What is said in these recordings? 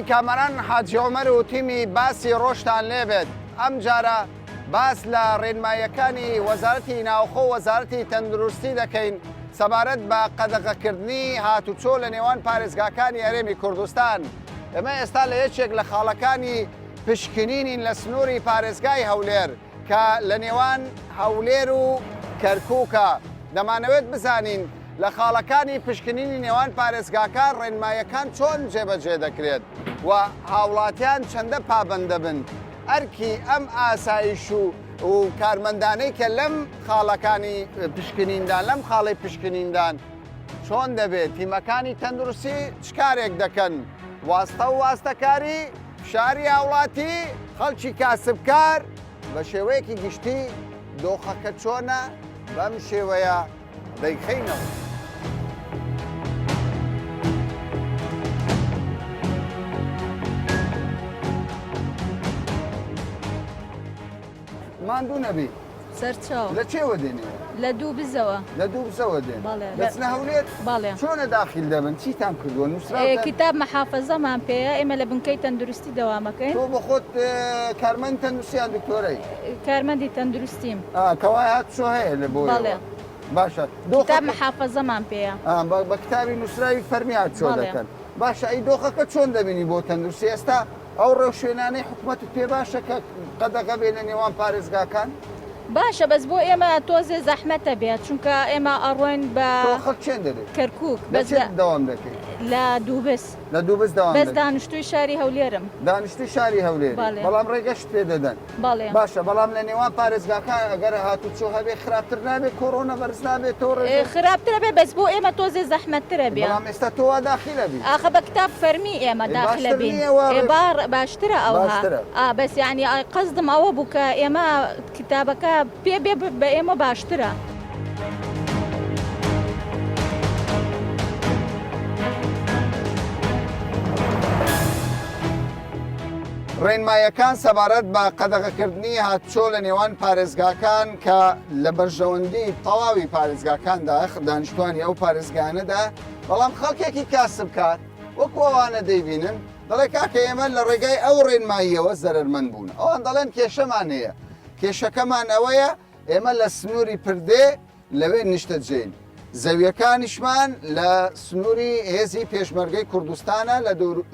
سڵاوی کامەران حاجی عومەر و تیمی باسی ڕۆژتان لێبێت ئەمجارە باس لە ڕێنماییەکانی وەزارەتی ناوخۆ و وەزارەتی تەندروستی دەکەین سەبارەت بە قەدەغەکردنی هاتوچۆ لە نێوان پارێزگاکانی هەرێمی کوردستان. ئێمە ئێستا لە یەکێک لە خاڵەکانی پشکنینین لە سنووری پارێزگای هەولێر کە لە نێوان هەولێر و کەرکووکە. دەمانەوێت بزانین لە خاڵەکانی پشکنینی نێوان پارێزگاکان ڕێنماییەکان چۆن جێبەجێ دەکرێت و هاوڵاتیان چەندە پابەند دەبن ئەرکی ئەم ئاسایش و و کارمەندانەی کە لەم خاڵەکانی پشکنیندان لەم خاڵی پشکنیندان چۆن دەبێت تیمەکانی تەندروستی چ کارێک دەکەن واستە و واستەکاری فشاری هاوڵاتی خەڵکی کاسبکار بە شێوەیەکی گشتی دۆخەکە چۆنە بەم شێوەیە دەیخەینەوە. ماندوو نەبی. سەرچاو. لە چێوە دێنێ؟ لە دوو بزەوە. لە دوو بزەوە دێن. بەڵێ. دەچنە هەولێر؟ بەڵێ. چۆنە داخیل دەبن؟ چیتان کردووە؟ نووسراوتان؟ کتاب محافەزەمان پێیە، ئێمە لە بنکەی تەندروستی دەوامەکەین. تۆ بۆخۆت کارمەند تەندروستی یان دکتۆرەی؟ کارمەندی تەندروستیم. ئا کەوایە هاتوچۆ هەیە لە بۆیەوە؟ بەڵێ. باشە کتاب محافەزەمان پێیە. ئا بە کتابی نووسراوی فەرمی هاتوچۆ دەکەن. باشە ئەی دۆخەکە چۆن دەبینی بۆ تەندروستی ئێستا؟ ئەو ڕێوشوێنانەی حکومەتت پێ باشە کە قەدەغە بێ لە نێوان پارێزگاکان؟ باشە بەس بۆ ئێمە تۆزێ زەحمەتە بێ چونکە ئێمە ئەڕۆین بە تۆ خەڵک چێن دەرێ؟ کەرکوک لە بەس چێ لە دەوام دەکەی؟ لە دووبز. لە دووبز دەوام بەس دەکەی. دانیشتووی شاری هەولێرم. دانیشتووی شاری هەولێری. بەڵێ. بەڵام ڕێگەشت پێ دەدەن. بەڵێ. باشە بەڵام لە نێوان پارێزگاکان ئەگەر هاتوچۆ هەبێ خراپتر نابێ کۆرۆنا بەرز نابێتەوە ڕێژەی؟ خراپترە بێ بەس بۆ ئێمە تۆزێ زەحمەتترە بێ. بەڵام ئێستا تۆ وا داخیلە بی. ئاخە بە کتاب فەرمی ئێمە داخلە باشتر بین نییە وا ئێ ڕێ با باشترە ئەوها باشترە. ئا بەس یانی قەسدم ئەوە بوو کە ئێمە کتابەکە پێ بێ بە ئێمە باشترە. ڕێنماییەکان سەبارەت بە قەدەغەکردنی هاتوچۆ لە نێوان پارێزگاکان کە لە بەرژەوەندی تەواوی پارێزگاکاندا دانیشتوانی ئەو پارێزگانەدا بەڵام خەڵکێکی کاسبکار وەکو ئەوانە دەیبینن دەڵێ کاکە ئێمە لە ڕێگای ئەو ڕێنماییەوە زەرەرمەند بوون ئەوان دەڵێن کێشەمان هەیە کێشەکەمان ئەوەیە ئێمە لە سنووری پردێ لەوێ نیشتەجێین، زەویەکانیشمان لە سنووری هێزی پێشمەرگەی کوردستانە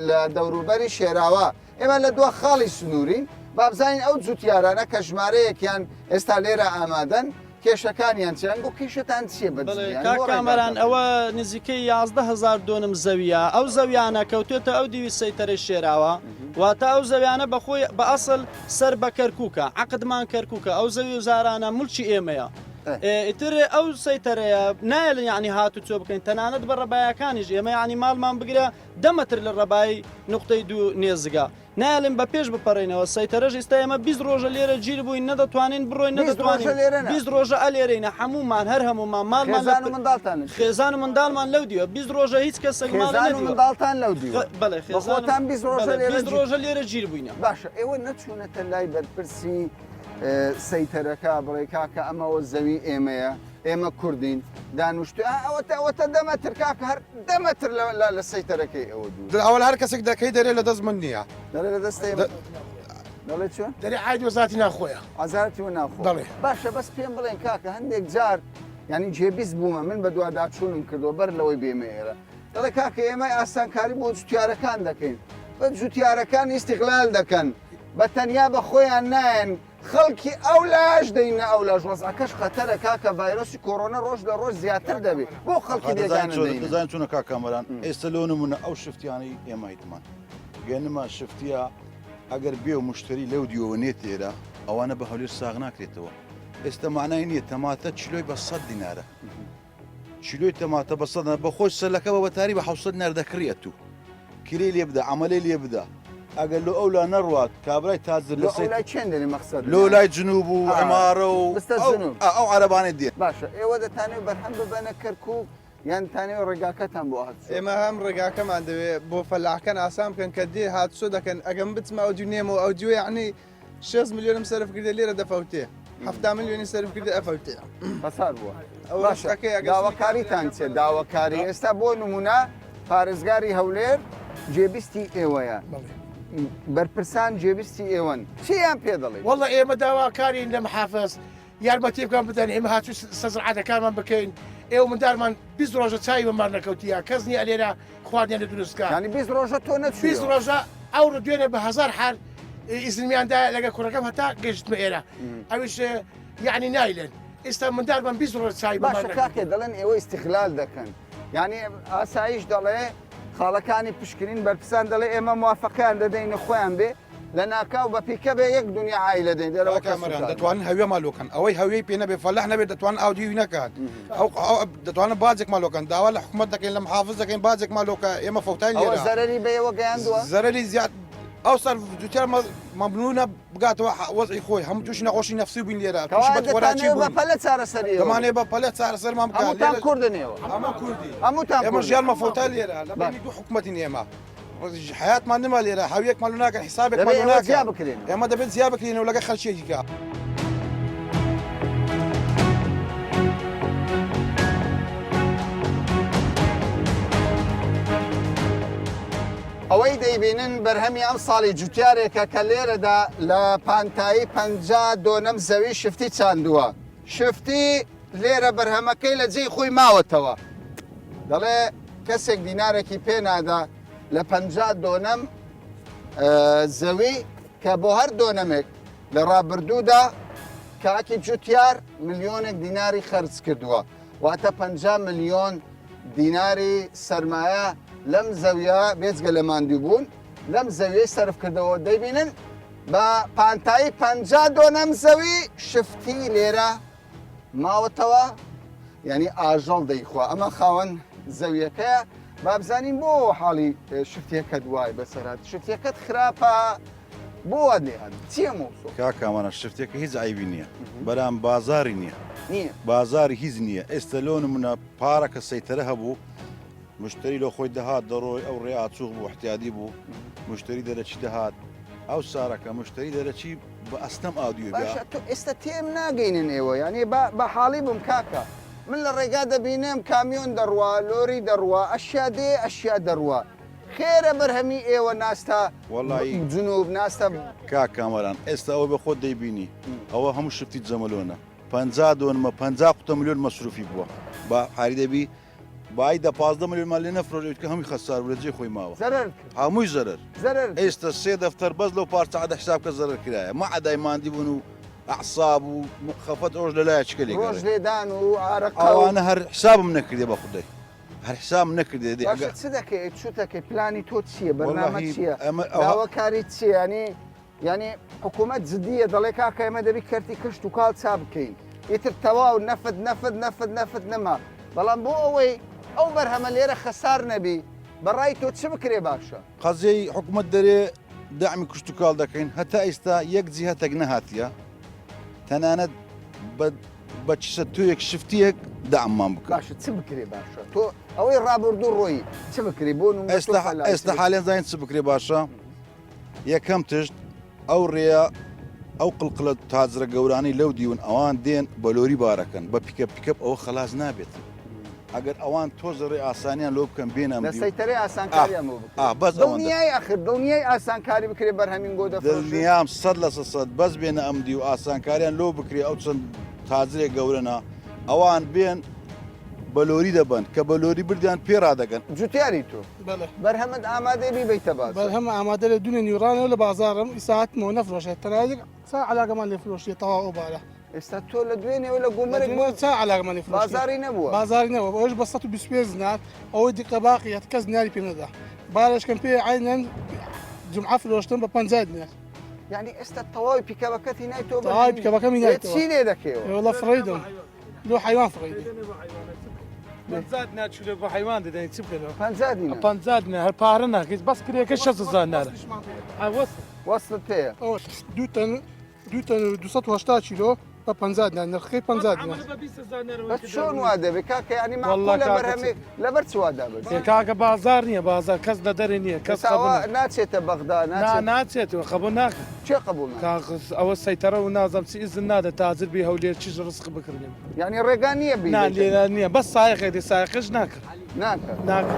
لە دەوروبەری شێراوا، ئێمە لە دوا خاڵی سنوورین، با بزانین ئەو جوتیارانە کە ژمارەیەکیان ئێستا لێرە ئامادەن، کێشەکانیان چییە؟ ئەنگۆ کێشەتان چییە بە بەڵێ جدیان؟ کاک بۆ کامەران ڕێگاتان؟ ئەوە نزیکەی 11 هەزار دۆنم زەویە ئەو زەویانە کەوتێتە ئەو دیوی سەیتەرەی شێراوە واتە ئەو زەویانە بەخۆی بە ئەسڵ سەر بە کەرکوکە عەقدمان کەرکوکە ئەو زەوی و زارانە ملکی ئێمەیە ئیتر ئەو سەیتەرەیە نایەلن یعنی هاتوچۆ بکەین تەنانەت بە ڕەبایەکانیش ئێمە یعنی ماڵمان بگرە دە مەتر لە ڕەبای نقطەی دوو نێزگە نایەلن بە پێش بپەڕینەوە سەیتەرەش ئیستا ئێمە 20 ڕۆژە لێرە گیر بووین نەدەتوانین بڕۆین نەدەتوانین 20 ڕۆژە ئەلێرەینە هەموومان هەر هەموومان ماڵمان خێزان و منداڵتان خێزان و منداڵمان لەو دیوە 20 ڕۆژە هیچ کەسێک ماڵی خێزان و نەدیوە منداڵتان لەو دیوە بەڵێ خێزان خۆتان 20 ڕۆژە لێرە 20 ڕۆژە لێرە گیر بووینە باشە ئێوە نەچوونەتە لای بەرپرسی سەیتەرەکە بڵێ کاکە ئەمەوە زەوی ئێمەیە ئێمە کوردین دانوشت ئەوەتە ئەوەتە دەمەتر کاکە هەر دەمەتر لە سەیتەرەکەی ئەوە دوور ئەوە هەر کەسێک دەکەی دەرێ لە دەست من نییە دەڵێ لە دەست ئێمە دەڵێ چۆن دەرێ عاید وەزارەتی ناوخۆیە وەزارەتی و ناوخۆ دەڵێ باشە بەس پێم بڵێن کاکە هەندێک جار یعنی جێبیست بوومە من بە دواداچوونم کردووە بەر لەوەی بێمە ئێرە دەڵێ کاکە ئێمە ئاسانکاری بۆ جوتیارەکان دەکەین بە جوتیارەکان ئیستیغلال دەکەن بە تەنیا بە خۆیان نایەن خەڵکی ئەو لاش دەینە ئەو لاش وەزعەکەش خەتەرە کاکە ڤایرۆسی کۆرۆنا ڕۆژ لە ڕۆژ زیاتر دەبێت بۆ خەڵکی بێگانە دەینە. دەزانین چۆنە کاک کامەران ئێستا لۆ نمونە ئەو شفتیانەی ئێمە هیتمان گەنمە شفتیە ئەگەر بێ و مشتری لەو دیوەوە نێت ئێرە ئەوانە بە هەولێر ساغ ناکرێتەوە ئێستا معنای نییە تەماتە چلۆی بە 100 دینارە کیلۆی تەماتە بە سەد بە خۆی سەلەکە بە بەتاری بە حوسەت نەر دەکڕی ئەتوو کرێی لێ بدە عملەی لێ بدە ئەگەر لۆ ئەولا نەڕوات کابرای تاجر لە سەر چێن دەری مەقسەد لۆ لای جنوب و عمارە و ئەو عەرەبانە دێن باشە ئێوە دەتانەوێت بەرهەم ببەنە کەرکوک یان تانەوێت ڕێگاکەتان بۆ هاتوچۆ ئێمە هەم ڕێگاکەمان دەوێت بۆ فەلاحەکان ئاسان بکەن کە دێ هاتوچۆ دەکەن ئەگەم بچمە ئەو دیو نێمەوە ئەو دیوە یعنی شێست ملیۆنم سەرف کردە لێرە دەفەوتێ حەفتا ملیۆنی سەرف کردە ئەفەوتێ خەسار بووە ئەو باشە ڕستەکەی ئەگەر داواکاریتان چیە داواکاری ئێستا بۆ نمونە پارێزگاری هەولێر. جێبیستی ئێوەیە بەرپرسان جێبیستی ئێوەن چیان پێ دەڵێ والله ئێمە داواکارین لە محافظ یارمەتی بکەن بدەن ئێمە هاتوو سەزرعاتەکانمان بکەین ئێوە مندارمان 20 ڕۆژە چای بەمان نەکەوتیە کەس نییە لێرە خواردنیان لە دروست بکە یانی 20 ڕۆژە تۆ نەچوویەوە 20 ڕۆژە ئەوڕۆ دوێنێ بە هەزار حال ئیزنمیان دا لەگە کوڕەکەم هەتا گەشتمە ئێرە ئەویش یعنی نایلێن ئێستا مندارمان 20 ڕۆژ چای بەمان باشە کاکێ دەڵێن ئێوە ئیستیغلال دەکەن یعنی ئاسایش دەڵێ خاڵەکانی پشکنین بەرپرسان دەڵێ ئێمە موافقیان دەدەین خۆیان بێ لەناکاو بە پیکەبێ یەک دونیا عایلە دێن دەرەوە کاک کامەران دەتوانن هەویە مالۆکەن ئەوەی هەویەی پێ نەبێ فەلاح نەبێت دەتوانن ئاودیوی نەکات ئەو دەتوانن باجێک مالۆکەن داوا لە حکومەت دەکەین لە محافظ دەکەین باجێک مالۆکە ئێمە فەوتاین لێرە زەرەری بە ئێوە گەیاندووە زەرەری زیاد ئەو سەر جوتیار مەمنونە بگاتەوە وەزعی خۆی هەموو تووشی نەخۆشی نەفسی بووین لێرە تووشی بەدخۆراکی بە پەلە چارەسەری دەمانێ بە پەلە چارەسەرمان بکات هەمووتان کوردن ئێوە هەموو کوردی هەمووتان ئێمە ژیانمان فەوتا لێرە لە بەینی دوو حکومەتین ئێمە حەیاتمان نما لێرە هاویەکمان لۆ ناکەن حیسابێکمان لۆ ناکەن جیا بکرێن ئێمە دەبێت جیا بکرێنەوە لەگە خەلکیەکی کە. ئەوەی دەیبینن بەرهەمی ئەم ساڵی جوتیارێکە کە لێرەدا لە پانتایی 50 دۆنەم زەوی شفتی چاندووە شفتی لێرە بەرهەمەکەی لە جێی خۆی ماوەتەوە. دەڵێ کەسێک دینارێکی پێ نادا لە 50 دۆنەم زەوی کە بۆ هەر دۆنەمێک لە ڕابردوودا کاکی جوتیار ملیۆنێک دیناری خەرج کردووە واتە 50 ملیۆن دیناری سەرمایە لەم زەویە بێجگە لە ماندووبوون لەم زەویەی سەرف کردەوە دەیبینن بە پانتایی 50 دۆنەم زەوی شفتی لێرە ماوەتەوە یعنی ئاژەڵ دەیخوا ئەمە خاوەن زەویەکەیە بابزانین بۆ حاڵی شتێکەت وای بەسەرات شتێکەت خراپە بۆ وا لێهات چییە مۆسۆ کاک کامەران شفتێکە هیچ عیبی نییە بەرام بازاری نییە نییە بازاری هیچ نییە ئێستا لۆ نمونە پارەکە سەیتەرە هەبوو مشتری لۆ خۆی دەهات دەڕۆی ئەو ڕێ ئاچوغ بوو احتیادی بوو مشتری دەرەچی دەهات ئەو سارەکە مشتری دەرەچی بە ئەستەم ئاودیوی بیا. باشە تۆ ئێستا تێم ناگەینن ئێوە یانی با بە حاڵی بم کاکە من لە ڕێگا دەبینم کامیۆن دەڕوا لۆری دەڕوا ئەشیا دێ ئەشیا دەڕوا خێرە بەرهەمی ئێوە ناستە وەڵایی جنوب ناستە کاک کامەران ئێستا ئەوە بە خۆت دەیبینی ئەوە هەموو شفتی جەمەلۆنە 50 دۆنمە 50 قوتە ملیۆن مەسروفی بووە با حاری دەبی بای دە 15 ملیۆنمان لێ نەفرۆشێت کە هەمووی خەسار بوو لە جێی خۆی ماوە زەرەر کرد هەمووی زەرەر زەرەر کرد. ئێستا سێ دەفتەر بەس لەو پارچە عەدە حساب کە زەرەر کرایە مە عەدای ماندی بوون و ئەعساب و خەفەت ئەوش لە لایە چکە لێ ڕۆژ گەڕێ لێدان و ئارەقە و ئەوانە هەر حسابم نەکردێ بە خودای هەر حسابم نەکردێ دێ باشە ئەگەر چ دەکەی چوتەکەی پلانی تۆ چییە بەرنامە وەڵاهی چییە ئەمە ئەوها داواکاری چییە یانی یانی حکوومەت جدیە دەڵێ کاکە ئێمە دەبی کەرتی کشت و کاڵ چا بکەین ئیتر تەواو نەفت نەفت نەفت نەفت نەما بەڵام بۆ ئەوەی ئەو بەرهەمە لێرە خەسار نەبی بەڕای تۆ چ بکرێ باشە؟ قەزیەی حکومەت دەرێ دەعمی کشتوکاڵ دەکەین هەتا ئیستا یەک جیهەتێک نەهاتیە تەنانەت بە بە چیسە تویەک شفتیەک دەعممان بکە باشە چ بکرێ باشە تۆ ئەوەی ڕابردوو ڕۆیی چ بکرێ بۆ نموونە تۆ ئێستا فەلاحی چ ئێستا بکرێ؟ حالێن زانین چ بکرێ باشە یەکەم تشت ئەو ڕێیە ئەو قڵقلە تاجرە گەورانەی لەو دیون ئەوان دێن بە لۆری بارەکەن بە پیکەپ پیکەپ ئەوە خەلاس نابێت ئەگەر ئەوان تۆزە ڕێ ئاسانیان لۆ بکەن بێنە ئەم لە دیو سەیتەرەی ئاسانکاریان بۆ بکرێت ئا بەس ئەوەندە دڵنیای ئەخر دڵنیای ئاسانکاری بکرێت بەرهەمین گۆ دەفرۆشێت دڵنیام 100% بەس بێنە ئەم دیو ئاسانکاریان لۆ بکرێ ئەو چەند تاجرێک گەورەنە ئەوان بێن بە لۆری دەبەن کە بە لۆری بردیان پێ ڕادەگەن. جوتیاری تۆ بەرهەمت ئامادەیە بیبەیتە بازاڕ؟ بەرهەم ئامادە لە دونێ نیوڕانەوە لە بازاڕم ئیستا هاتمەوە نەفرۆشێ تەنها یەک چا عەلاگەمان لێ فرۆشیە تەواو ئەو بارە. ئێستا تۆ لە دوێنێوە لە گومرگ بووی چا عەلاگەمان لێ فرۆشیە بازاڕی نەبووە؟ بازاڕی نەبووە ئەوەش بە 125 دینار ئەوەی دیقە باقیە کەس دیناری پێ نەدا بارێشکەم پێ عەینەن جومعە فرۆشتم بە 50 دینار. یانی ئێستا تەواوی پیکەبەکەت هینای تۆ تەواوی پیکەبەکەم هینایتەوە. چی لێ دەکەیەوە؟ وەڵا فڕێی دەم. لۆ حەیوان فڕێی دەی. 50 دینار چولە بۆ حەیوان دەدەین چ بکەین؟ 50 دینار 50 دینار هەر پارە ناکەیت بەس کرێکە 6 هەزار دینارە. وەسڵت پێیە؟ ئەوە دوو تەن دوو تەن و 280 کیلۆ بە 50 دینار نرخەکەی 50 دینار. بەس چۆن وا دەبێ کاکە یانی مەعقولە بەرهەمێک لەبەر چ وا دابەزی؟ کاکە بازار نییە بازار کەس لە دەرێ نییە کەس قبوڵ ناچێتە بەغدا ناچێت ناچێتەوە قبوڵ ناکە. کێ قبوڵ ناکا؟ کاک ئەوە سەیتەرە و نازم چ ئیزن نادە تاجر بی هەولێر چیش ڕزق بکڕنێ. یانی ڕێگا نییە بیبەیتە؟ نا لێرە نییە بەس سایەقێک دێ سایەقیش ناکڕ. ناکا. ناکڕ.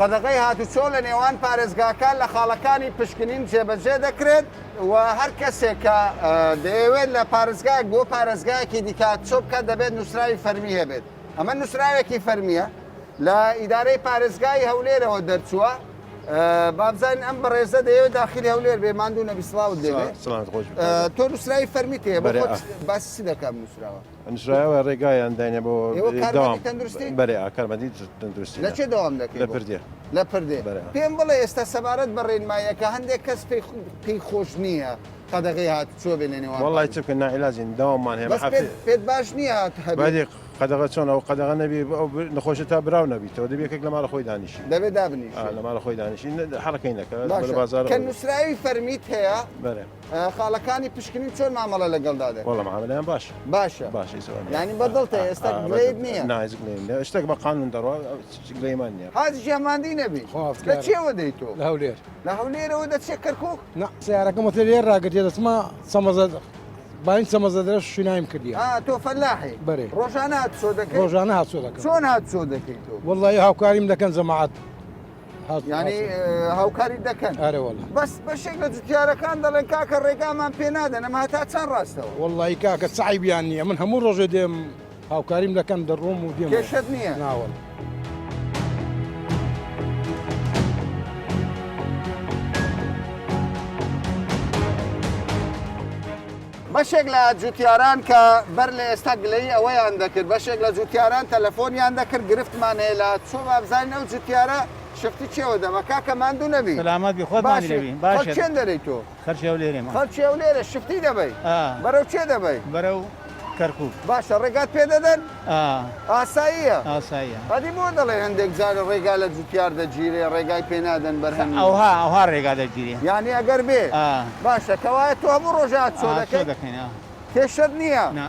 قەدەغەی هاتوچۆ لە نێوان پارێزگاکان لە خاڵەکانی پشکنین جێبەجێ دەکرێت و هەر کەسێک کە دەیەوێت لە پارێزگایەک بۆ پارێزگایەکی دیکە هاتوچۆ بکات دەبێت نووسراوی فەرمی هەبێت. ئەمە نووسراوێکی فەرمییە لە ئیدارەی پارێزگای هەولێرەوە دەرچووە. بابزانین ئەم بەڕێزە دەیەوێت داخلی هەولێر بێ ماندوو نەبی سڵاوت لێبێ تۆ نووسراوی فەرمی تێ باسی چی دەکەم نووسراوە نووسراوە ڕێگایان داینە بۆ دەوام تەندروستی بەرێ کارمەندی تەندروستی لە چێ دەوام دەکەی لە پردێ لە پردێ پێم بڵێ ئێستا سەبارەت بە ڕێنماییەکە هەندێک کەس پێی خۆش نییە قەدەغەی هاتوچۆ بێ لە نێوان وەڵای چ بکەین ناعیلاجین دەواممان هەیە بەس پێت پێت باش نییە هات هەبێ بەدی قەدەغە چۆن ئەو قەدەغە نەبی ئەو نەخۆشە تا براو نەبیتەوە دەبێ یەکێک لە ماڵە خۆی دانیشی دەبێ دابنیشی لە ماڵە خۆی دانیشی حەڕەکەی نەکە باشە لە بازاڕ کە نووسراوی فەرمیت هەیە بەرێ خاڵەکانی پشکنین چۆن مامەڵە لەگەڵدا دەکەن؟ وەڵا معامەلەیان باشە باشە باشە هیچ ئەوە نییە یانی بە دڵتە ئێستا گلەیت نییە نا هیچ گلەیم نییە شتێک بە قانون دەڕوا هیچ گلەیمان نییە حاجی گیان ماندی نەبی لە چێوە دێی تۆ؟ لە هەولێر لە هەولێرەوە دەچێ کەرکوک؟ نا سەیارەکەم وتێ لێر ڕاگرتیە دەچمە چەمەزە باین چەمەزە درەش شوینایم کردیە. ئا تۆ فەلاحی؟ بەرێ. ڕۆژانە هاتوچۆ دەکەی؟ ڕۆژانە هاتوچۆ دەکەم. چۆن هاتوچۆ دەکەی تۆ؟ وەڵڵاهی هاوکاریم دەکەن جەماعەت. یانی هاوکاری دەکەن؟ ئەرێ وەڵا. بەس بەشێک لە جوتیارەکان دەڵێن کاکە ڕێگامان پێ نادەن ئەمە هەتا چەند ڕاستەوە؟ وەڵڵاهی کاکە چ عەیبیان نییە من هەموو ڕۆژێ دێم هاوکاریم دەکەن دەڕۆم و دێمەوە. کێشەت نییە؟ نا وەڵا. بەشێک لە جوتیاران کە بەر لە ئێستا گلەیی ئەوەیان دەکرد، بەشێک لە جوتیاران تەلەفۆنیان دەکرد گرفتمان هەیە لە چۆ بابزانین ئەو جوتیارە شفتی چێوە دەما کاکە ماندوو نەبی. سەلامەت بی خۆت ماندوو باشی نەبی باشە. خەڵکی چێن دەرێی تۆ؟ خەڵکی هەولێرێم. خەڵکی هەولێرە شفتی دەبەی؟ بەرەو چێ دەبەی؟ بەرەو کەرکوک. باشە ڕێگات پێ دەدەن؟ ئا. ئاساییە؟ ئاساییە. ئەدی بۆ دەڵێی هەندێک جار ڕێگا لە جوتیار دەگیرێ ڕێگای پێ نادەن بەرهەمی؟ ئەوها ئەوها ڕێگا دەگیرێ. یانی ئەگەر بێ؟ ئا. باشە کەوایە تۆ هەموو ڕۆژێ هاتوچۆ دەکەی؟ هاتوچۆ دەکەین ئا. کێشەت نییە؟ نا.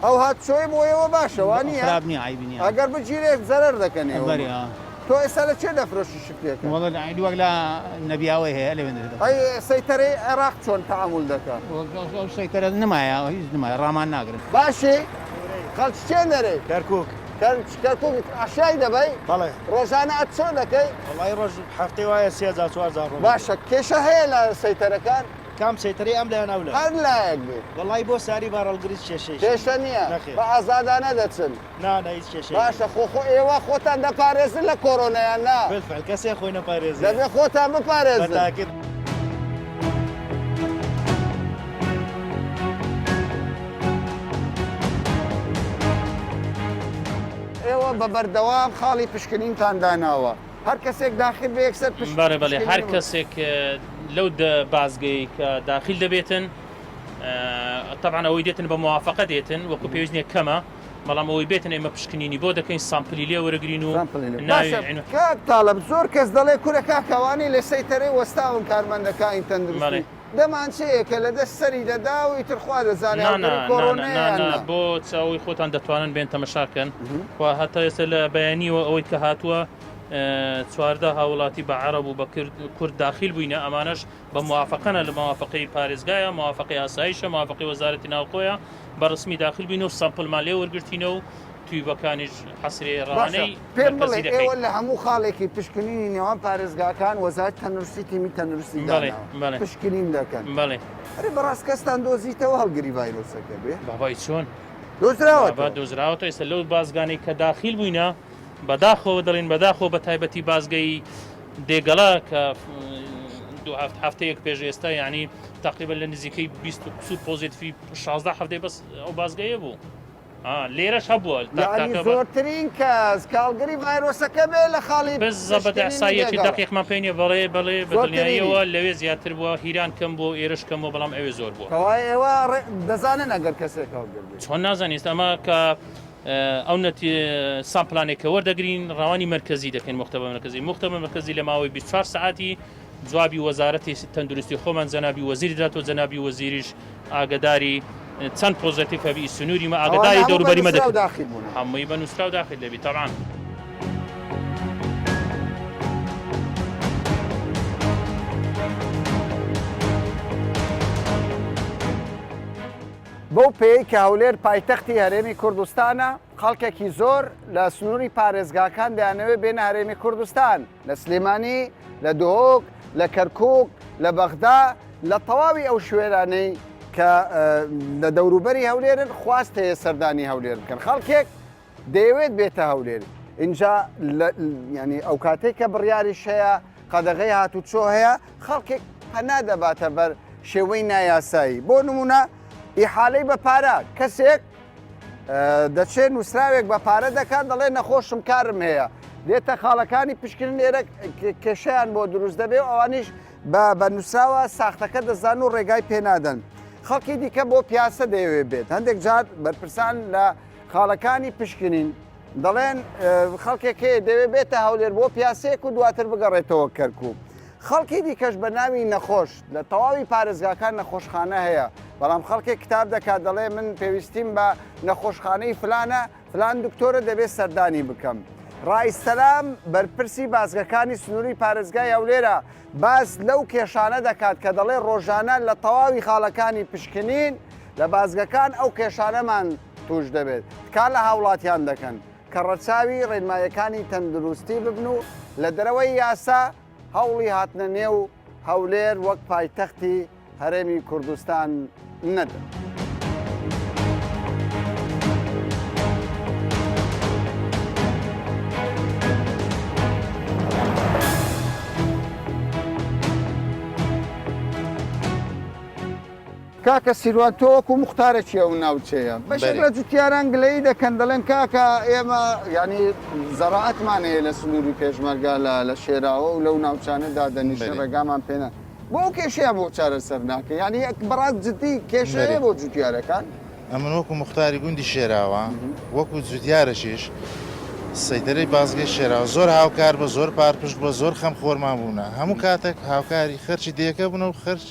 ئەو هاتوچۆیە بۆ ئێوە باشە وا نییە؟ خراپ نییە عەیبی نییە. ئەگەر بگیرێ زەرەر دەکەن ئێوە. بەرێ ئا. تۆ ئێستا لە کوێ دەفرۆشی شتێکە؟ وەڵا لە عەیدوەک لە نەبیاوەی هەیە لەوێ دەفرۆشم. ئەی سەیتەرەی عێراق چۆن تەعامول دەکا؟ ئەو سەیتەرە نمایە هیچ نمایە ڕامان ناگرن. باشی خەڵکی چێ دەرێی؟ کەرکوک. کەرکوک عەشای دەبەی؟ بەڵێ. ڕۆژانە ئەت چۆن دەکەی؟ وەڵایی ڕۆژ هەفتەی وایە سێ جار چوار جار ڕۆم. باشە کێشە هەیە لە سەیتەرەکان؟ کام سەیتەرەی ئەم لایەن ئەو لایەن؟ هەر لایەک بێ. وەڵایی بۆ ساری بارهەڵگر هیچ کێشەیەکی نیە. کێشە نیە؟ نەخێر. بە ئازادانە دەچن؟ نا نا هیچ کێشەیەک نیە. باشە خۆ خۆ ئێوە خۆتان دەپارێزن لە کۆرۆنا یان نا؟ بالفعل کەسێ خۆی نەپارێزێ. دەبێ خۆتان بپارێزن. بە تاکید. ئێوە بە بەردەوام خاڵی پشکنینتان داناوە هەر کەسێک داخل بێ یەکسەر پشت بەڵێ بەڵێ هەر پشکنین کەسێک لەو دە بازگەی کە داخل دەبێتن تەبعەن ئەوەی دێتن بە موافقە دێتن وەکو پێویست نییە کەمە بەڵام ئەوەی بێتن ئێمە پشکنینی بۆ دەکەین sample ی لێ وەرەگرین و ناوی باشە کاک تاڵب زۆر کەس دەڵێ کورە کاکە ئەوانەی لە سەیتەرەی وەستاون کارمەندەکانی تەندروستی دەمانچەیە کە لە دەست سەری دەدا و ئیتر خوا دەزانێ هەڵگری کۆرۆنایە یان نا. بۆ چاوی خۆتان دەتوانن بێن تەمەشا کەن و هەتا ئێستا لە بەیانیەوە ئەوەی کە هاتووە 14 هاوڵاتی بە عەرەب و بە کورد داخیل بووینە ئەمانەش بە موافقەنە لە موافقەی پارێزگایە موافقەی ئاسایشە موافقەی وەزارەتی ناوخۆیە بە ڕسمی داخل بووین و sample مان لێ وەرگرتینە و تویبەکانیش حەسرێ باشە ڕەوانەی پێم بڵێ مەرکەزی دەکەین. ئێوە لە هەموو خاڵێکی پشکنینی نێوان پارێزگاکان وەزارەتی تەندروستی تیمی تەندروستی بەڵێ داناوە بەڵێ پشکنین دەکەن بەڵێ. ئەرێ بەڕاست کەستان دۆزیتەوە هەڵگری ڤایرۆسەکە بێ؟ بابای چۆن؟ دۆزراوەتەوە. بابا دۆزراوەتەوە ئێستا لەو بازگانەی کە داخیل بووینە بەداخەوە دەڵێن بەداخەوە بە تایبەتی بازگەی دێگەڵە کە دوو هەفت هەفتەیەک پێش ئێستا یعنی تقریبا لە نزیکەی 20 قسوور positive ی 16 هەفتەی بەس ئەو بازگەیە بوو لێرەش هەبووە یعنی زۆرترین کەس کاڵگری ڤایرۆسەکە بێ لە خاڵی بزەبت ئەحساییەکی دقیقمان پێ نیە بەڵێ بەڵێ بەدڵنیاییەوە لەوێ زیاتر بووە هیران کەم بووە ئێرش کەم بووە بەڵام ئەوێ زۆر بووە کەوایە ئێوە دەزانن ئەگەر کەسێک هەڵگر بێ چۆن نازانین ئێستا ئەمە کە ئەو نەتی sample انێک کە وەردەگرین ڕەوانی مەرکەزی دەکەین مختبە مەرکەزی مختبە مەرکەزی لە ماوەی 24 سعاتی جوابی وەزارەتی تەندروستی خۆمان جەنابی وەزیر دراتەوە جەنابی وەزیریش ئاگداری چەند positive هەبی سنووری مە ئاگداری دەوروبەری مە داخل بوون هەمووی بە نووسراو داخل دەبی تەبعەن. بەو پێیەی کە هەولێر پایتەختی هەرێمی کوردستانە، خەڵکێکی زۆر لە سنووری پارێزگاکان دەیانەوێت بێنە هەرێمی کوردستان، لە سلێمانی، لە دهۆک، لە کەرکووک، لە بەغدا، لە تەواوی ئەو شوێنانەی کە لە دەوروبەری هەولێرن خواست هەیە سەردانی هەولێر بکەن. خەڵکێک دەیەوێت بێتە هەولێر ئینجا ینی ئەو کاتێک کە بڕیاریش هەیە قەدەغەی هاتوچۆ هەیە خەڵکێک پەنا دەباتە بەر شێوەی نایاسایی بۆ نمونە ئیحالەی بە پارە کەسێک دەچێت نووسراوێک بە پارە دەکات دەڵێ نەخۆشم کارم هەیە دێتە خاڵەکانی پشکنین لێرە کێشیان بۆ دروست دەبێ و ئەوانیش بە نووسراوە ساختەکە دەزان و ڕێگای پێنادەن خەڵکی دیکە بۆ پیاسە دەیەوێت بێت هەندێک جار بەرپرسان لە خاڵەکانی پشکنین دەڵێن خەڵکێک هەیە دەوێت بێتە هەولێر بۆ پیاسەیەک و دواتر بگەڕێتەوە کەرکوک. خەڵکی دیکەش بە ناوی نەخۆش لە تەواوی پارێزگاکان نەخۆشخانە هەیە، بەڵام خەڵکێک کتاب دەکات دەڵێ من پێویستیم بە نەخۆشخانەی فلانە، فلان دکتۆرە دەبێت سەردانی بکەم. ڕائید سەلام بەرپرسی بازگەکانی سنووری پارێزگای هەولێرە باس لەو کێشانە دەکات کە دەڵێ ڕۆژانە لە تەواوی خاڵەکانی پشکنین لە بازگەکان ئەو کێشانەمان تووش دەبێت، تکا لە هاوڵاتیان دەکەن کە ڕەچاوی ڕێنماییەکانی تەندروستی ببن و لە دەرەوەی یاسا هەوڵی هاتنە نێو هەولێر وەک پایتەختی هەرێمی کوردستان نەدەن. کاکە سیروان تۆ وەکو موختارێکی ئەو ناوچەیە بەشێک لە جوتیاران گلەیی دەکەن دەڵێن کاکە ئێمە یعنی زەڕاعەتمان هەیە لە سنووری پێشمەرگە لە لە شێراوە و لەو ناوچانە دادەنیشن ڕێگامان پێنە بۆ ئەو کێشەیە بۆ چارەسەر ناکە یعنی بەڕاست جدی کێشەیە بۆ جوتیارەکان ئەمن وەکو موختاری گوندی شێراوە وەکو جوتیارەکیش سەیتەرەی بازگەی شێراوە زۆر هاوکار بە زۆر پارپشت بە زۆر خەمخۆرمان بوونە هەموو کاتێک هاوکاری خەرچی دێکە بوون و خەرچ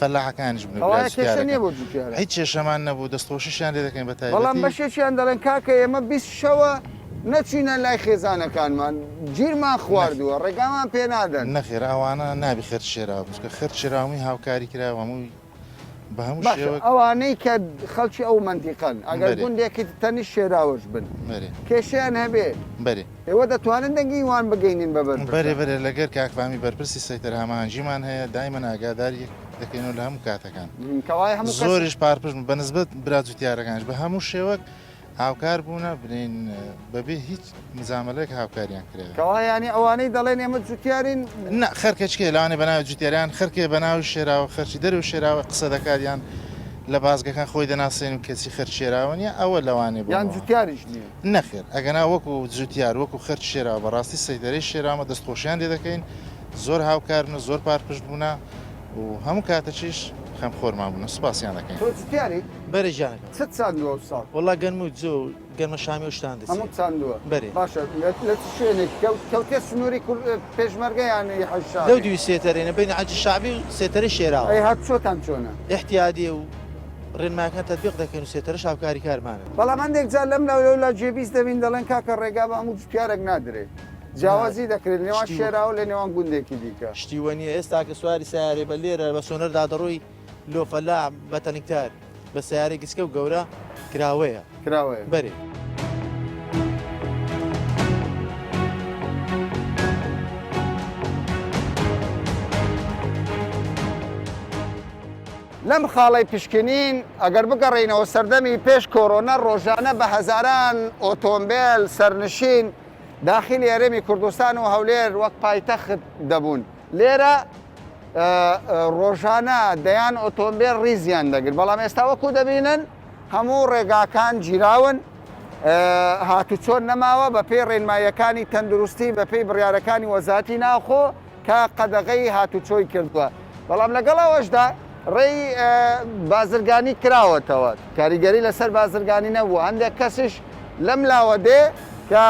فەلاحەکانیش بن و کەوایە کێشە نیە جوتیارەکان بۆ جوتیاران؟ هیچ کێشەمان نەبوو دەستخۆشیشیان لێ دەکەین بە بەڵام تایبەتی. بەشێکیان دەڵێن کاکە ئێمە 20 شەوە نەچوینە لای خێزانەکانمان گیرمان خواردووە ڕێگامان پێ نادەن. نەخێر ئەوانە نابی خەرج شێراوە بن چونکە خەرج شێراوە هەمووی هاوکاری کراوە هەمووی بە هەموو باشە شێوەک. ئەوانەی کە خەڵکی ئەو مەنتیقەن ئەگەر بەرێ. گوندێکی تەنیشت شێراوەش بن بەرێ. کێشەیان هەبێ بەرێ. ئێوە دەتوانن دەنگی وان بگەینن بە بەرێ بەرپرسان؟ بەرێ لەگەر کاک فامی بەرپرسی سەیتەر هەماهەنگیمان هەیە دایمەن ئاگاداری دەکەینەوە لە هەموو کاتەکان کەوایە هەموو کەس زۆریش پارپشت بوون بە نسبەت برا جوتیارەکانیش بە هەموو شێوەک هاوکار بوونە بنین بەبێ هیچ مجامەلەیەک هاوکاریان کراوە. کەوایە یانی ئەوانەی دەڵێن ئێمە جوتیارین. نا خەرکەچکێ لەوانەیە بە ناوی جوتیاریان خەرکێ بە ناوی شێراوە خەرکی دەرەوەی شێراوە قسە دەکات یان لە بازگەکان خۆی دەناسێنی و کەچی خەرکی شێراوە نیە ئەوە لەوانەیە یان بۆ جوتیاریش نیە. نەخێر ئەگەنا وەکو جوتیار وەکو خەرکی شێراوە بەڕاستی سەیتەرەی شێراوە دەستخۆشیان لێ دەکەین زۆر هاوکارن و زۆر پارپشت بوونە و هەموو کاتەکیش خەمخۆرمان بوونە سوپاسیان دەکەین. تۆ جوتیاری؟ بەرێ گیانەکەم. چت چاندووە ئەو ساڵ؟ وەڵا گەنم و جۆ و گەنمە شامی و شتان دەچێ. هەمووت چاندووە؟ بەرێ. باشە لە چ شوێنێک کەوتیە سنووری پێشمەرگە یان حەشد شەعبی؟ لەو دووی سێتەرەینە بەینی حەشدی شەعبی و سێتەرەی شێراوە. ئەی هاتوچۆتان چۆنە؟ ئیحتیادیە و ڕێنمایەکان تەتبیق دەکەین و سێتەرەش هاوکاری کارمانن. بەڵام هەندێک جار لەم لاو لەولا جێبیست دەبین دەڵێن کاکە ڕێگا بە هەموو جوتیارێک نادرێ جیاوازی دەکرێت لە نێوان شێراوە لە نێوان گوندێکی دیکە. شتی وە نیە ئێستا کە سواری سەیارەی بە لێرە بە سۆنەردا دەڕۆی لۆ فەلاح بە تەنکتار بە سەیارەی گچکە و گەورە کراوەیە. کراوەیە. بەرێ. لەم خاڵەی پشکنین ئەگەر بگەڕێینەوە سەردەمی پێش کۆرۆنا ڕۆژانە بە هەزاران ئۆتۆمبێل سەرنشین داخیلی هەرێمی کوردستان و هەولێر وەک پایتەخت دەبوون لێرە ڕۆژانە دەیان ئۆتۆمبێل ڕیزیان دەگرت بەڵام ئێستا وەکو دەبینن هەموو ڕێگاکان گیراون هاتوچۆ نەماوە بەپێی ڕێنماییەکانی تەندروستی بەپێی بڕیارەکانی وەزارەتی ناوخۆ کە قەدەغەی هاتوچۆی کردووە، بەڵام لەگەڵ ئەوەشدا ڕێی بازرگانی کراوەتەوە، کاریگەری لەسەر بازرگانی نەبووە، هەندێک کەسیش لەم لاوە دێ کە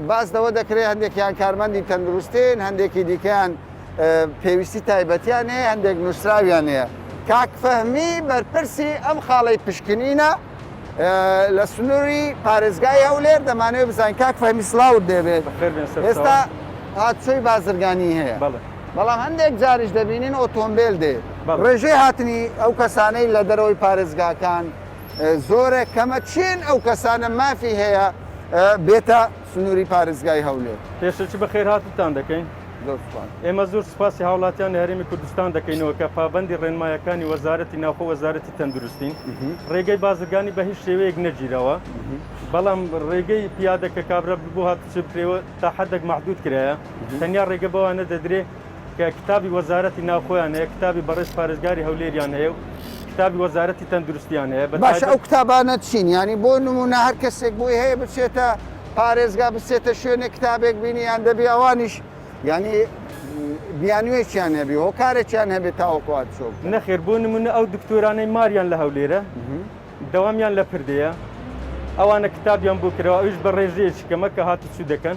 باس لەوە دەکرێت هەندێکیان کارمەندی تەندروستین، هەندێکی دیکەیان پێویستی تایبەتیان هەیە، هەندێک نووسراویان هەیە. کاک فەهمی بەرپرسی ئەم خاڵەی پشکنینە لە سنووری پارێزگای هەولێر دەمانەوێت بزانین کاک فەهمی سڵاوت لێبێت ئێستا هاتچۆی بازرگانی هەیە بەڵام هەندێک جاریش دەبینین ئۆتۆمبێل دێ ڕێژەی هاتنی ئەو کەسانەی لە دەرەوەی پارێزگاکان زۆرە کەمە چێن ئەو کەسانە مافی هەیە بێتە سنووری پارێزگای هەولێر. پێشەکی بەخێرهاتنتان دەکەین. زۆر سوپاس. ئێمە زۆر سوپاسی هاوڵاتیانی هەرێمی کوردستان دەکەینەوە کە پابەندی ڕێنمایەکانی وەزارەتی ناوخۆ و وەزارەتی تەندروستین. ڕێگەی بازرگانی بە هیچ شێوەیەک نەگیراوە، بەڵام ڕێگەی پیادە کە کابرا بۆ هاتوچۆ بکرێەوە تا حەدێک مەحدود کرایە. تەنیا ڕێگە بەوانە دەدرێ کە کتابی وەزارەتی ناوخۆیان هەیە، کتابی بەڕێز پارێزگاری هەولێریان هەیە و کتابی وەزارەتی تەندروستیان هەیە. بە باشە ئەو تایبەت. کتابانە چین؟ یانی بۆ نموونە هەر کەسێک بۆی هەیە بچێتە پارێزگا بچێتە شوێنێک کتابێک بینی یان دەبی ئەوانیش یانی بیانوێکیان هەبی هۆکارێکیان هەبێت تاوەکو هاتوچۆ بکەن؟ نەخێر بۆ نموونە ئەو دکتۆرانەی ماریان لە هەولێرە دەوامیان لە پردێیە ئەوانە کتابیان بۆ کراوە ئەویش بە ڕێژەیەکی کەمە کە هاتوچوو دەکەن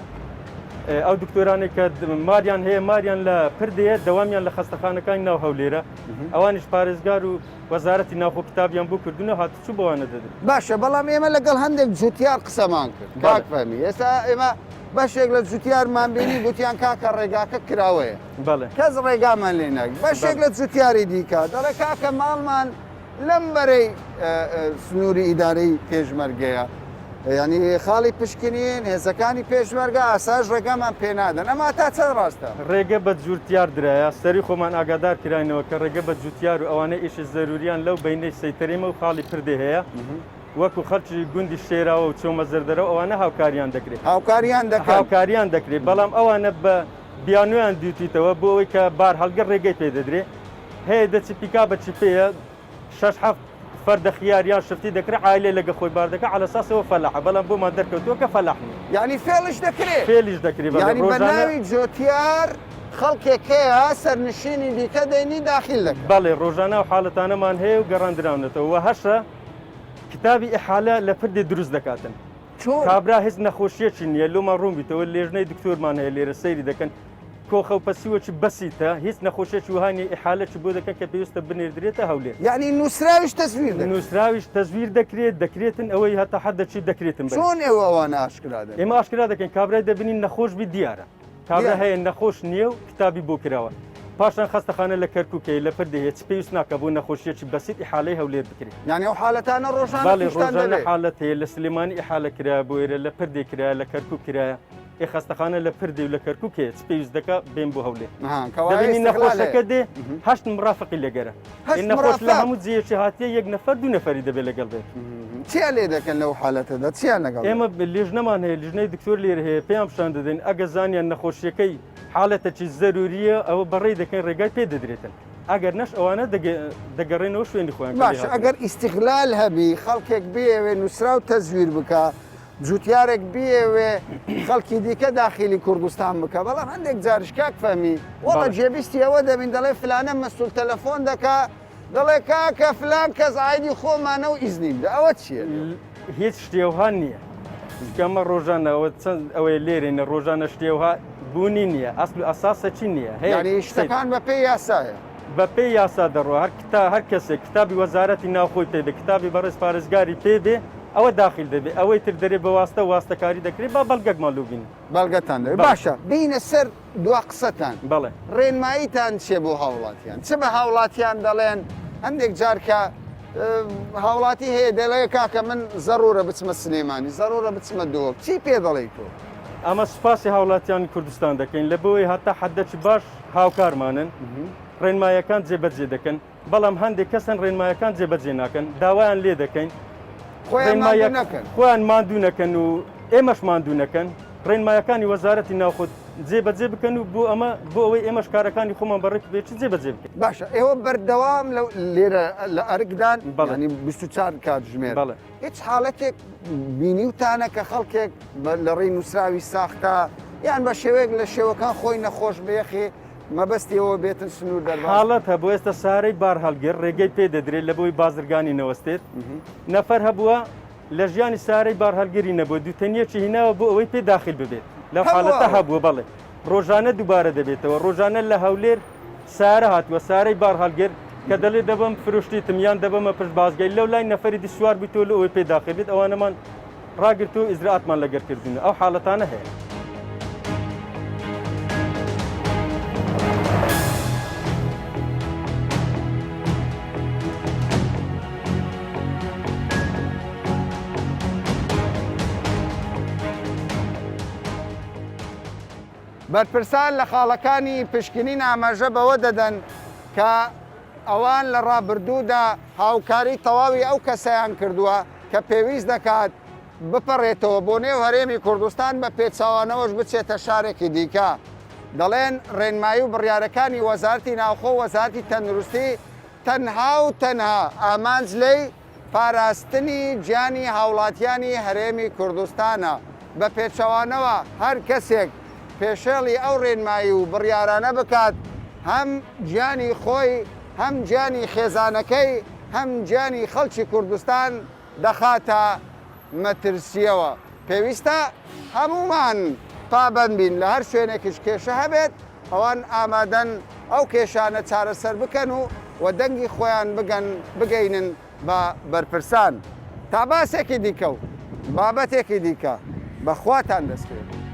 ئەو دکتۆرانەی کە ماریان هەیە ماریان لە پردێیە دەوامیان لە خەستەخانەکانی ناو هەولێرە ئەوانیش پارێزگار و وەزارەتی ناوخۆ کتابیان بۆ کردوون و هاتوچوو بەوانە دەدرێت. باشە بەڵام ئێمە لەگەڵ هەندێک جوتیار قسەمان کرد کاک فەهمی ئێستا ئێمە بەشێک لە جوتیارمان بینی گوتیان کاکە ڕێگاکە کراوەیە بەڵێ کەس ڕێگامان لێ ناگرێت بەشێک لە جوتیاری دیکە دەڵێ کاکە ماڵمان لەم بەرەی سنووری ئیدارەی پێشمەرگەیە یعنی خاڵی پشکنین هێزەکانی پێشمەرگە ئاسایش ڕێگامان پێنادەن ئەمە تا چەند ڕاستە؟ ڕێگە بە جوتیار درایە سەری خۆمان ئاگادار کراینەوە کە ڕێگە بە جوتیار و ئەوانەی ئیشی زەروریان لەو بەینەی سەیتەرەیمە و خاڵی پردێ هەیە وەکو خەڵکی گوندی شێراوە و چۆمە زەردەرە و ئەوانە هاوکاریان دەکرێت هاوکاریان دەکەن هاوکاریان دەکرێت بەڵام ئەوانە بە بیانویان دیتیتەوە بۆ ئەوەی کە بار هەڵگر ڕێگەی پێ دەدرێ هەیە دەچی پیکا بە چیپەیە شەش حەفت فەردە خیار یان شفتی دەکرێ عایلەی لەگە خۆی بار دەکا عەلە ساسەوە فەلاحە بەڵام بۆمان دەرکەوتووە کە فەلاح نییە. یانی فێڵیش دەکرێ؟ فێلیش دەکرێ بەڵێ یانی بە ڕۆژانە. ناوی جۆتیار خەڵکێک هەیە سەرنشینی دیکە دێنی داخیل دەکەن. بەڵێ ڕۆژانە ئەو حاڵەتانەمان هەیە و گەڕاندراونەتەوە وە هەشە کتابی ئیحالە لە پردێ دروست دەکاتن. چۆن؟ کابرا هیچ نەخۆشیەکی نییە لۆمان ڕوون بیتەوە لێژنەی دکتۆرمان هەیە لێرە سەیری دەکەن کۆخە و پەسیوەکی بەسیتە هیچ نەخۆشیەکی وەها نییە ئیحالەکی بۆ دەکەن کە پێویستە بنێردرێتە هەولێر. یەعنی نووسراویش تەزویر دەکرێت؟ نووسراویش تەزویر دەکرێت دەکرێتن ئەوەی هەتا حەدەکی دەکرێتن بەری. چۆن ئێوە ئەوانە ئاشکرا دەکەن؟ ئێمە ئاشکرا دەکەین کابرای دەبینین نەخۆش بی دیارە کابرا هەیە نەخۆش نییە و کتابی بۆ کراوە پاشان خەستەخانە لە کەرکوک هەیە لە پردێ هەیە چ پێویست ناکا بۆ نەخۆشیەکی بەسیت ئیحالەی هەولێر بکرێت. یانی ئەو حالەتانە ڕۆژانە بەڵێ تووشتان ڕۆژانە دەبێت؟ حالەت هەیە لە سلێمانی ئیحالە کرایە بۆ ئێرە لە پردێ کرایە لە کەرکوک کرایە ئێ خەستەخانە لە پردێ و لە کەرکوک هەیە چ پێویست دەکا بێن بۆ هەولێر ها کەوایە دەبینی ئیستغلال نەخۆشەکە هەیە. دێ هەشت مڕافقی لەگەرە هەشت ئێ نەخۆش لە مڕافق؟ هەموو جێیەکی هاتیە یەک نەفەر دوو نەفەری دەبێت لەگەڵ بێت. چیان لێ دەکەن لەو حالەتەدا چیان لەگەڵ ئێمە لیژنەمان هەیە لیژنەی دکتۆر لێرە هەیە پێیان پیشان دەدەین ئەگە زانیان نەخۆشیەکەی حالەتەکی زەروریە ئەوە بەڕێی دەکەین ڕێگای پێ دەدرێتن ئەگەر نەش ئەوانە دەگەڕێنەوە شوێنی خۆیان کە باش لێ هاتوون. ئەگەر ئیستغلال هەبی خەڵکێک بیەوێ نووسراو تەزویر بکا جوتیارێک بیەوێ خەڵکی دیکە داخیلی کوردستان بکا بەڵام هەندێک جاریش کاک فەهمی وەڵا بەڵێ. جێبیستی ئەوە دەبین دەڵێ فلانە مەسول تەلەفۆن دەکا دەڵێ کاکە فلان کەس عایدی خۆمانە و ئیزنی بدە ئەوە چییە؟ هیچ شتی ئەوها نییە چونکە ئەمە ڕۆژانە ئەوە چەند ئەوەیە لێرەینە ڕۆژانە شتی ئەوها بوونی نییە ئەسل و ئەساسە چی نییە هەیە یعنی شتەکان بەپێی یاسایە بەپێی یاسا دەڕۆ هەر کتا هەر کەسێک کتابی وەزارەتی ناوخۆی پێ بێ کتابی بەڕێز پارێزگاری پێ بێ ئەوە داخیل دەبێ ئەوەی تر دەرێ بە واستە واستەکاری دەکرێ با بەڵگەکمان لۆ بینن بەڵگەتان دەوێ باشە بینە سەر دوا قسەتان بەڵێ. ڕێنماییتان چیە بۆ هاوڵاتیان؟ چ بە هاوڵاتیان دەڵێن؟ هەندێک جار کە هاوڵاتی هەیە دەڵێ کاکە من زەڕورە بچمە سلێمانی زەڕورە بچمە دهۆک چی پێ دەڵێی تۆ؟ ئەمە سوپاسی هاوڵاتیانی کوردستان دەکەین لە بۆی هەتا حەدەکی باش هاوکارمانن ڕێنمایەکان جێبەجێ دەکەن بەڵام هەندێک کەس هەن ڕێنمایەکان جێبەجێ ناکەن، داوایان لێ دەکەین خۆیان ماندوو نەکەن. خۆیان ماندوو نەکەن و ئێمەش ماندوو نەکەن، ڕێنمایەکانی وەزارەتی ناوخۆ جێبەجێ بکەن و بۆ ئەمە بۆ ئەوەی ئێمەش کارەکانی خۆمان بە ڕێک و پێکی جێبەجێ بکەین. باشە ئێوە بەردەوام لەو لێرە لە ئەرکدان یانی 24 کاتژمێر هیچ حاڵەتێک بینیوتانە کە خەڵکێک لە ڕێی نووسراوی ساختە یان بە شێوەیەک لە شێوەکان خۆی نەخۆش بێخێ مەبەستی ئەوە بێتن سنوور دەرباز. حاڵەت هەبوو ئێستا سارەی بارهەڵگر ڕێگەی پێ دەدرێت لە بۆی بازرگانی نەوەستێت نەفەر هەبووە لە ژیانی سارەی بارهەڵگری نەبووە دووتەنیەکی هیناوە بۆ ئەوەی پێ داخل ببێت لەو حاڵەتە هەبووە بەڵێ ڕۆژانە دووبارە دەبێتەوە ڕۆژانە لە هەولێر سارە هاتووە سارەی بارهەڵگر کە دەڵێ دەبم فرۆشتیتم یان دەبەمە پشت بازگەی لەو لای نەفەری دی سوار بوویتەوە لە ئەوەی پێ داخل بێت ئەوانەمان ڕاگرتووە و ئیجرائاتمان لەگەر کردوون ئەو حاڵەتانە هەیە. بەرپرسان لە خاڵەکانی پشکنین ئاماژە بەوە دەدەن کە ئەوان لە ڕابردوودا هاوکاری تەواوی ئەو کەسەیان کردووە کە پێویست دەکات بپەڕێتەوە بۆ نێو هەرێمی کوردستان بە پێچەوانەوەش بچێتە شارێکی دیکە. دەڵێن ڕێنمایی و بڕیارەکانی وەزارەتی ناوخۆ و وەزارەتی تەندروستی تەنها و تەنها ئامانج لێی پاراستنی گیانی هاوڵاتیانی هەرێمی کوردستانە، بە پێچەوانەوە هەر کەسێک پێشێڵی ئەو ڕێنمایی و بڕیارانە بکات هەم گیانی خۆی هەم گیانی خێزانەکەی هەم گیانی خەڵکی کوردستان دەخاتە مەترسییەوە. پێویستە هەموومان پابەند بین، لە هەر شوێنێکیش کێشە هەبێت ئەوان ئامادەن ئەو کێشانە چارەسەر بکەن و و دەنگی خۆیان بگەن بگەینن بە بەرپرسان. تا باسێکی دیکە و بابەتێکی دیکە بە خواتان دەسپێرم.